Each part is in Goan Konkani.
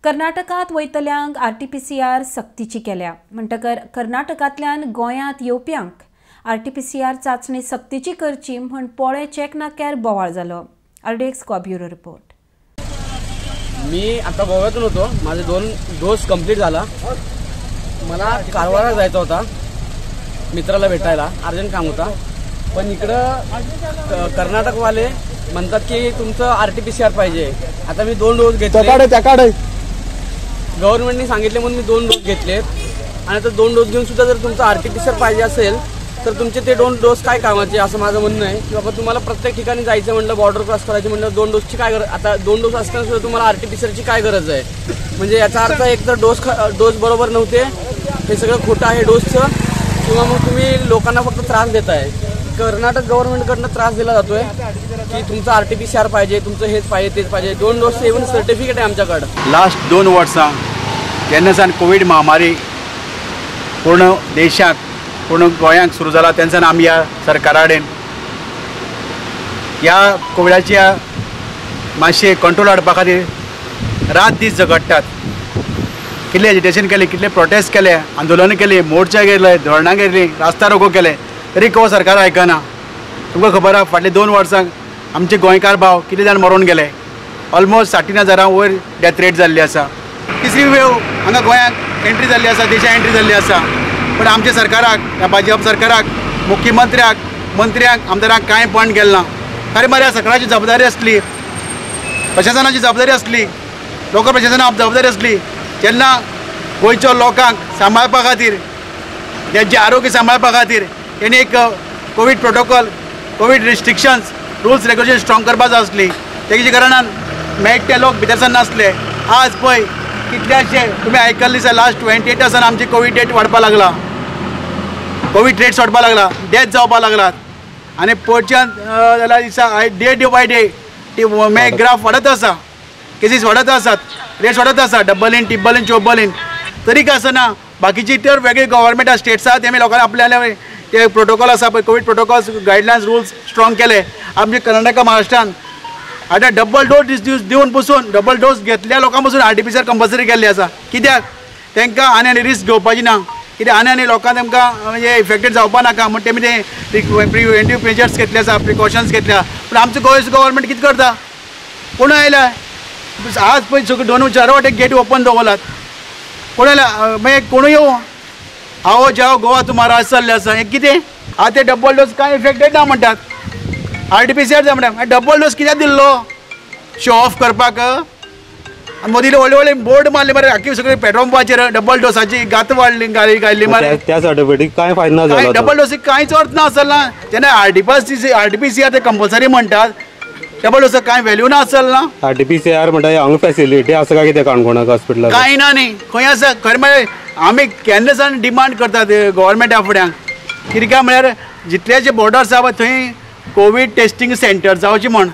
कर्नाटकांत वयतल्यांक आरटीपीसीआर सक्तीची केल्या. म्हणटकर कर्नाटकांतल्यान गोंयांत येवप्यांक आरटीपीसीआर चांचणी सक्तीची करची म्हूण पोळे चेक नाक्यार बोवाळ जालो. RDX Goa bureau report. मी आता गोव्यातून होतो. माझे 2 डोस कंप्लीट झाला. मला कारवारला जायचा होता मित्राला भेटायला, अर्जंट काम होता. पण इकडं कर्नाटकवाले म्हणतात की तुमचं आरटीपीसीआर पाहिजे. आता मी 2 डोस घेतले, गव्हर्नमेंटने सांगितले म्हणून मी 2 डोस घेतलेत. आणि आता 2 डोस घेऊन सुद्धा जर तुमचं आरटीपीसीआर पाहिजे असेल तर तुमचे ते 2 डोस काय कामाचे, असं माझं म्हणणं आहे. की बाबा तुम्हाला प्रत्येक ठिकाणी जायचं म्हटलं, बॉर्डर क्रॉस करायचं म्हटलं, 2 डोसची काय गरज? आता 2 डोस असताना सुद्धा तुम्हाला आरटीपीसीआरची काय गरज आहे? म्हणजे याचा अर्थ एक तर डोस बरोबर नव्हते, हे सगळं खोटं आहे डोसचं, किंवा मग तुम्ही लोकांना फक्त त्रास देताय. कर्नाटक गव्हर्नमेंटकडनं त्रास दिला जातोय की तुमचं आरटीपीसीआर पाहिजे, तुमचं हेच पाहिजे, तेच पाहिजे. 2 डोसचं इव्हन सर्टिफिकेट आहे आमच्याकडं. लास्ट 2 वर्सां जेन्ना सावन कोवीड महामारी पूर्ण देशाक पूर्ण गोंयांक सुरू जाला तेन्ना आमी ह्या सरकारा कडेन ह्या कोविडाच्या मातशें कंट्रोल हाडपा खातीर रात दीस झगडटात. कितले एजिटेशन केलें, कितले प्रोटेस्ट केले, आंदोलनां केली, मोर्चा केले, धरणां केली, रास्ता रोको केले, तरी को सरकार आयकना. तुमकां खबर आहा फाटले 2 वर्सांक आमचे गोंयकार भाव कितले जाण मरून गेले. ऑलमोस्ट 60,000 वयर डेथ रेट जाल्ली आसा. तिसरी वेव हांगा गोंयांक एंट्री जाल्ली आसा, देशांत एंट्री जाल्ली आसा. पण आमच्या सरकाराक, ह्या भाजप सरकाराक, मुख्यमंत्र्याक, मंत्र्यांक, आमदारांक कांय पण गेलें ना. खरें म्हळ्यार सरकाराची जबाबदारी आसली, प्रशासनाची जबाबदारी आसली, लोकल प्रशासनाची जबाबदारी आसली जेन्ना गोंयच्या लोकांक सांबाळपा खातीर, तेंचें आरोग्य सांबाळपा खातीर तेणी एक covid protocol, covid restrictions, rules regulation strong करपा जाय आसली. तेजे कारणान मेळटे लोक भितर सरनासले. आज पळय कितल्याशे तुमी आयकल्ले दिसा लास्ट 28 आसान आमची कोवीड रेट वाडपा लागला, कोवीड रेट्स वाडपा लागला, डेथ जावपा लागलात. आनी पळच्यान जाल्यार दिसा डे बाय डे ती मे ग्राफ वाडत आसा, केसीस वाडत आसात, रेट्स वाडत आसा, डबल इन, टिब्बल इन, चोबल इन. तरी काय आसना बाकीची तर वेगळी गव्हर्मेंट स्टेट्स आसा तेमी लोकांक आपल्या ते प्रोटोकॉल आसा पळय, covid protocol, guidelines, rules strong केले. आमचे कर्नाटका, महाराष्ट्रान आतां डबल डोस दिवन पसून, डबल डोस घेतल्या लोकां पसून आरटीपीसीआर कंपल्सरी केल्ली आसा. कित्याक तांकां आनी आनी रिस्क घेवपाची ना, कित्याक आनी आनी लोकांक तांकां म्हणजे इफेक्टेड जावपा नाका म्हण तेमी ते प्रिवेंटीव मेजर्स घेतले आसा, प्रिकॉशन्स घेतल्या. पूण आमचो गोंयचो गव्हर्मेंट कितें करता? कोण आयला आज पळय सगळे 2 4 वाटे गेट ओपन दवरलात. कोण आयला मागीर कोणूय येवं, आओ जाओ गोवा तुम्हारा अशें जाल्लें आसा. हें कितें आतां ते डबल डोस कांय इफेक्टेड ना म्हणटात, आरटीपीसीआर जाय म्हणटा. डबल डोस कित्याक दिल्लो? शो ऑफ करपाक. आनी मदीं व्हडले व्हडले बोर्ड मारले मरे आख्खी सगळे पेट्रोल पंपाचेर डबल डोसाची गात वाडली घायल्ली मरे. त्या सर्टिफिकेटीक कांय फायदो ना जालो, डबल डोसीक कांयच अर्थ ना आसल ना. जेन्ना आरटीपीसीआर ते कंपल्सरी म्हणटात, डबल डोसाक कांय व्हॅल्यू ना आसल ना. आरटीपीसीआर म्हणटा हांगा फॅसिलिटी आसा काय कितें काणकोणाक हॉस्पिटलाक? कांय ना न्ही, खंय आसा? खरें म्हळ्यार आमी केन्ना सावन डिमांड करतात गव्हर्मेंटा फुड्यांक, कितें काय म्हळ्यार जितले जे बॉर्डर्स आसा पळय थंय कोवीड टेस्टिंग सेंटर जावचें म्हण,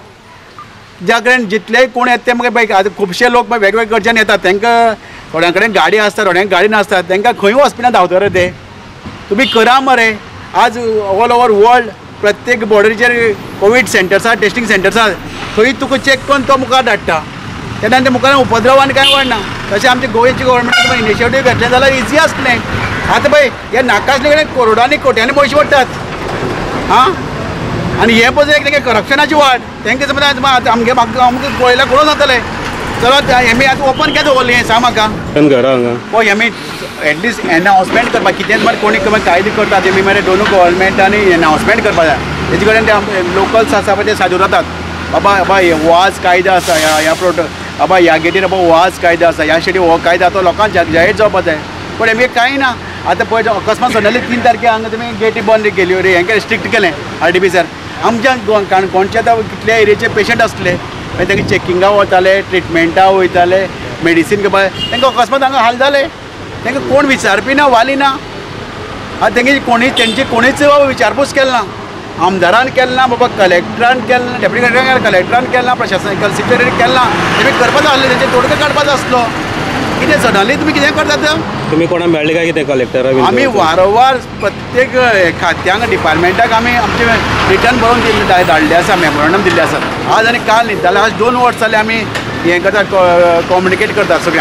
ज्या कडेन जितले कोण येता ते मागीर आतां खुबशे लोक वेगवेगळे कडच्यान येतात, तांकां थोड्यां कडेन गाडी आसता, थोड्यांक गाडी नासता, तांकां खंय हॉस्पिटलान धांवता रे ते. तुमी करा मरे. आज ऑल ओवर वर्ल्ड प्रत्येक बॉर्डरीचेर कोवीड सेंटर्स आसा, टेस्टिंग सेंटर्स आसा, थंय तुका चॅक करून तो मुखार धाडटा. तेन्ना ते मुखार उपद्रव आनी कांय वाडना. तशें आमच्या गोंयची गव्हर्मेंटान इनिशिएटीव घेतलें जाल्यार इजी आसलें. आतां पळय हे नाकासले कडेन करोडांनी कोट्यांनी पयशे पडटात. आं, आनी हें पळय एक तांकां करप्शनाची वाड. तांकां समज आतां आमगे म्हाका आमकां पळयल्यार कळून जातलें. चलो हेमी आतां ओपन कित्याक दवरलें हें सांग म्हाका. घरा हांगा पळय हेमी एटलिस्ट एनावन्समेंट करपाक कितें मरे कोणी कायदे करतात तेमी मरे दोनूय गव्हर्मेंटांनी एनावन्समेंट करपाक जाय. तेजे कडेन ते लोकल्स आसा पळय ते सादूर जातात, बाबा बाबा हो आज कायदो आसा, ह्या प्रोटो बाबा ह्या गेटीर बाबा हो आज कायदो आसा, ह्या स्टेटी हो कायदो तो लोकांक जाहीर जावपाक जाय. पूण हेमगे कांय ना. आतां पळय अकस्मात सडनली 3 तारखे हांगा तुमी गेटी बंद केल्यो रे, हेंकां रिस्ट्रिक्ट केलें आरटीपीसीआर. आमच्या काणकोणच्या आतां कितल्या एरियेचे पेशंट आसले, मागीर तांकां चॅकिंगा वताले, ट्रिटमेंटा वयताले, मेडिसीन घेवपाक, तांकां अकस्मात हांगा हाल जाले. तांकां कोण विचारपी ना, वाली ना. आतां तेंगे कोणी तेंची कोणीच बाबा विचारपूस केली ना, आमदारान केलें ना, बाबा कलेक्टरान केलें ना, डेप्युटी कलेक्टरान कलेक्टरान केलें ना, प्रशासन सेक्रेटरी केलें ना. तेमी करपाचो आसलें, तेंचें तोडगो काडपाचो आसलो. कितें सडनली तुमी कितें करतात? तुमी कोणाक मेळ्ळे काय कितें कलेक्टरा? आमी वारंवार प्रत्येक खात्यांक, डिपार्टमेंटाक आमी आमचे रिटर्न बरोवन दिल्ले धाडले आसा, मेमोरंडम दिल्ले आसा. आज आनी काल न्ही, जाल्यार आज 2 वर्स जाले आमी हें करतात, कम्युनिकेट करतात सगळ्यांक.